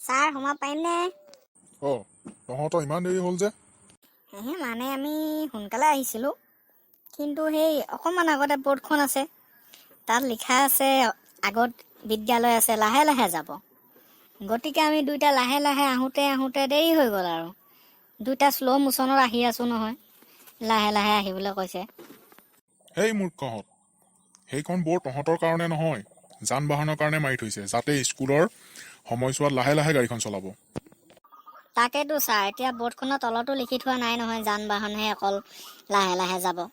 Sir, সোমাব পাৰিমনে? অঁ, তহঁতৰ ইমান দেৰি হ'ল যে? হে, মানে আমি সোনকালে আহিছিলোঁ, কিন্তু সেই অকণমান আগতে বৰ্ডখন আছে, তাত লিখা আছে আগত বিদ্যালয় আছে, লাহে লাহে যাব। গতিকে আমি দুইটা লাহে লাহে আহোঁতে আহোঁতে দেৰি হৈ গ'ল আৰু। দুইটা শ্ল' মোচনত আহি আছোঁ নহয়, লাহে লাহে আহিবলৈ কৈছে। হেই মূৰ্খহঁত, সেইখন বৰ্ড তহঁতৰ কাৰণে নহয়, যান বাহনৰ কাৰণে মাৰি থৈছে, যাতে স্কুলৰ সময়ছোৱাত লাহে লাহে গাড়ীখন চলাব। তাকেতো ছাৰ, এতিয়া বৰ্ডখনৰ তলতো লিখি থোৱা নাই নহয়, যান বাহনহে অকল লাহে লাহে যাব।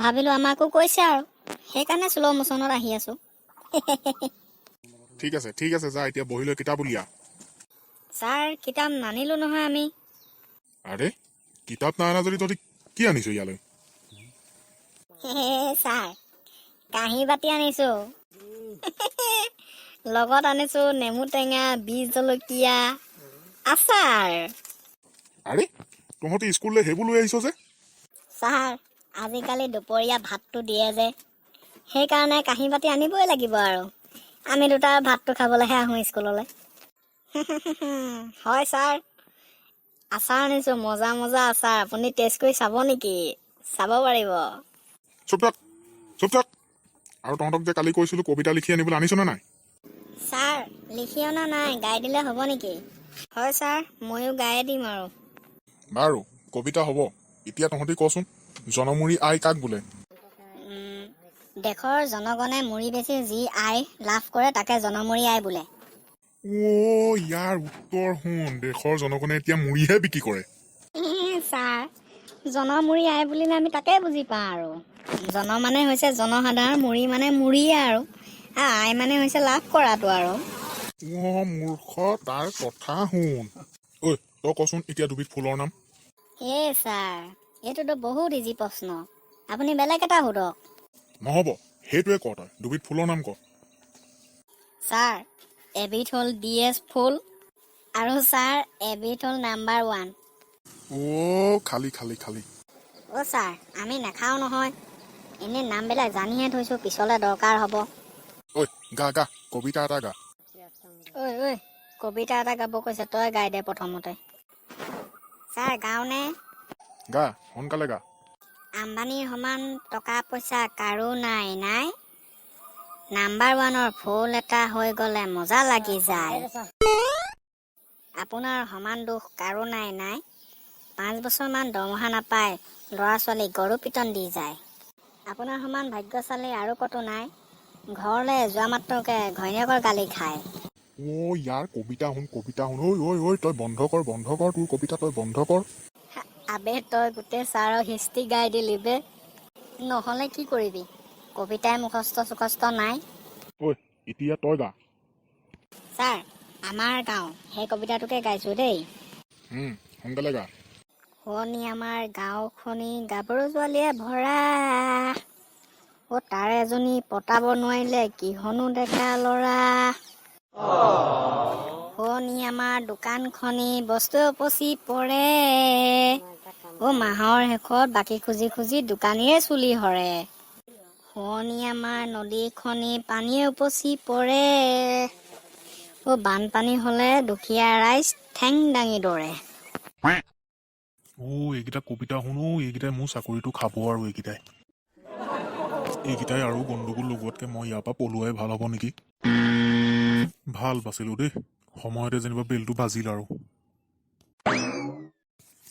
ভাবিলোঁ আমাকো কৈছে আৰু, সেইকাৰণে শ্ল' মোচনত আহি আছোঁ। ঠিক আছে, ঠিক আছে, যা, এতিয়া বহি লৈ কিতাপ উলিয়া। ছাৰ, কিতাপ নানিলোঁ নহয় আমি। আৰে, কিতাপ নাই অনা যদি তহঁতি কি আনিছ ইয়ালৈ? ছাৰ, কাঁহী বাতি আনিছোঁ, লগত আনিছোঁ নেমু টেঙা, বিহ জলকীয়া, আচাৰ। আৰে, তহঁতি স্কুললৈ সেইবোৰ লৈ আহিছ যে? ছাৰ, আজিকালি দুপৰীয়া ভাতটো দিয়ে যে, সেইকাৰণে কাঁহী বাতি আনিবই লাগিব আৰু। আমি দুটা ভাতটো খাবলৈহে আহোঁ স্কুললৈ। হয় ছাৰ, আচাৰ আনিছোঁ, মজা মজা আচাৰ। আপুনি টেষ্ট কৰি চাব নেকি? চাব পাৰিব। চুপ থাক, চুপ থাক। আৰু তহঁতক যে কালি কৈছিলোঁ কবিতা লিখি আনিবলৈ, আনিছ নে নাই? ছাৰ, লিখি অনা নাই, গাই দিলে হ'ব নেকি? হয় ছাৰ, ময়ো গায়ে দিম আৰু। বাৰু, কবিতা হ'ব। এতিয়া তহঁতি কচোন, জনমূৰি আয় কাক বোলে? দেশৰ জনগণে মুৰি বেচি যি আয় লাভ কৰে, তাকে জনমূৰি আয় বোলে। অ', ইয়াৰ উত্তৰ শুন, দেশৰ জনগণে এতিয়া মুড়িহে বিক্ৰী কৰে। ছাৰ, জনমূৰি আয় বুলিলে আমি তাকে বুজি পাওঁ আৰু। জন মানে হৈছে জনসাধাৰণ, মুৰি মানে মুৰিয়ে আৰু আয় মানে হৈছে লাভ কৰাটো আৰু। অ' মূৰ্খ, তাৰ কথা শুন। ঐ, তই কচোন এতিয়া দুবিধ ফুলৰ নাম। এ ছাৰ, এইটোতো বহুত ইজি প্ৰশ্ন, আপুনি বেলেগ এটা সোধক। নহ'ব, সেইটোৱে ক তই, দুবিধ ফুলৰ নাম ক। ছাৰ, এবিধ হ'ল ডি এছ ফুল আৰু ছাৰ, এবিধ হ'ল নাম্বাৰ ওৱান। অ' খালি খালি খালি। অ' ছাৰ, আমি নাখাওঁ নহয়, এনেই নামবিলাক জানিহে থৈছোঁ, পিছলৈ দৰকাৰ হ'ব। ঐ, গা গা, কবিতা এটা গা। ঐ ঐ, কবিতা এটা গাব কৈছে, তই গাই দে প্ৰথমতে। ছাৰ, গাওঁনে? গা, সোনকালে গা। আম্বানীৰ সমান টকা পইচা কাৰো নাই নাই, নাম্বাৰ ওৱানৰ ফুল এটা হৈ গ'লে মজা লাগি যায়। আপোনাৰ সমান দুখ কাৰো নাই নাই, 5 বছৰমান দৰমহা নাপায় ল'ৰা ছোৱালীক গৰু পিটন দি যায়। আপোনাৰ সমান ভাগ্যশালী আৰু ক'তো নাই, ঘৰলৈ যোৱা মাত্ৰকে ঘৈণীয়েকৰ গালি খায়। অ' ইয়াৰ কবিতা শুন, কবিতা শুন। ঐ ঐ ঐ, তই বন্ধ কৰ, বন্ধ কৰ, তোৰ কবিতা তই বন্ধ কৰ। আবে, তই গোটেই ছাৰৰ হিষ্ট্ৰী গাই দিলি বে। নহ'লে কি কৰিবি, কবিতাই মুখস্থ চুখস্থ নাই। ঐ, এতিয়া তই গা। ছাৰ, আমাৰ গাঁও সেই কবিতাটোকে গাইছোঁ দেই। সোনকালে গা। শুৱনি আমাৰ গাঁওখনি গাভৰু ছোৱালীয়ে ভৰা, অ' তাৰে এজনী পতাব নোৱাৰিলে কিহনো ডেকা ল'ৰা। শুৱনি আমাৰ দোকানখনি বস্তু উপচি পৰে, অ' মাহৰ শেষত বাকী খুজি খুজি দোকানীৰে চুলি সৰে। শুৱনি আমাৰ নদীখনি পানীয়ে উপচি পৰে, অ' বানপানী হ'লে দুখীয়া ৰাইজ ঠেং দাঙি দৌৰে। অ' এইকেইটা কবিতা শুন, অ' এইকেইটাই মোৰ চাকৰিটো খাব আৰু এইকেইটাই এইকেইটাই আৰু গণ্ডগোল লগোৱাতকৈ মই ইয়াৰ পৰা পলোৱাই ভাল হ'ব নেকি? ভাল বাচিলো দেই, সময়তে যেনিবা বেলটো বাজিল আৰু।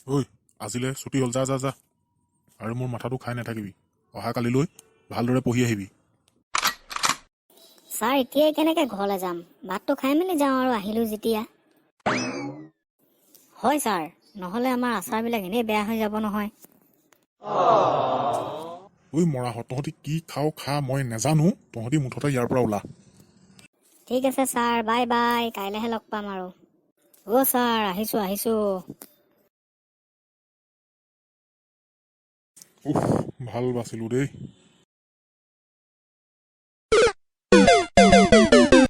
ঐ, আজিলৈ ছুটি হ'ল, যা যা যা, আৰু মোৰ মাথাটো খাই নাথাকিবি। অহা কালিলৈ ভালদৰে পঢ়ি আহিবি। ছাৰ, এতিয়াই কেনেকৈ ঘৰলৈ যাম? ভাতটো খাই মেলি যাওঁ আৰু, আহিলোঁ যেতিয়া। হয় ছাৰ, নহ'লে আমাৰ আচাৰবিলাক এনেই বেয়া হৈ যাব নহয়। ঐ মৰাহঁত, তহঁতি কি খাওঁ খা, মই নাজানো। তহঁতি মুঠতে ইয়াৰ পৰা ওলা। ঠিক আছে ছাৰ, বাই বাই, কাইলৈহে লগ পাম আৰু। অ' ছাৰ, আহিছোঁ আহিছোঁ। উফ, ভাল বাচিলো দেই।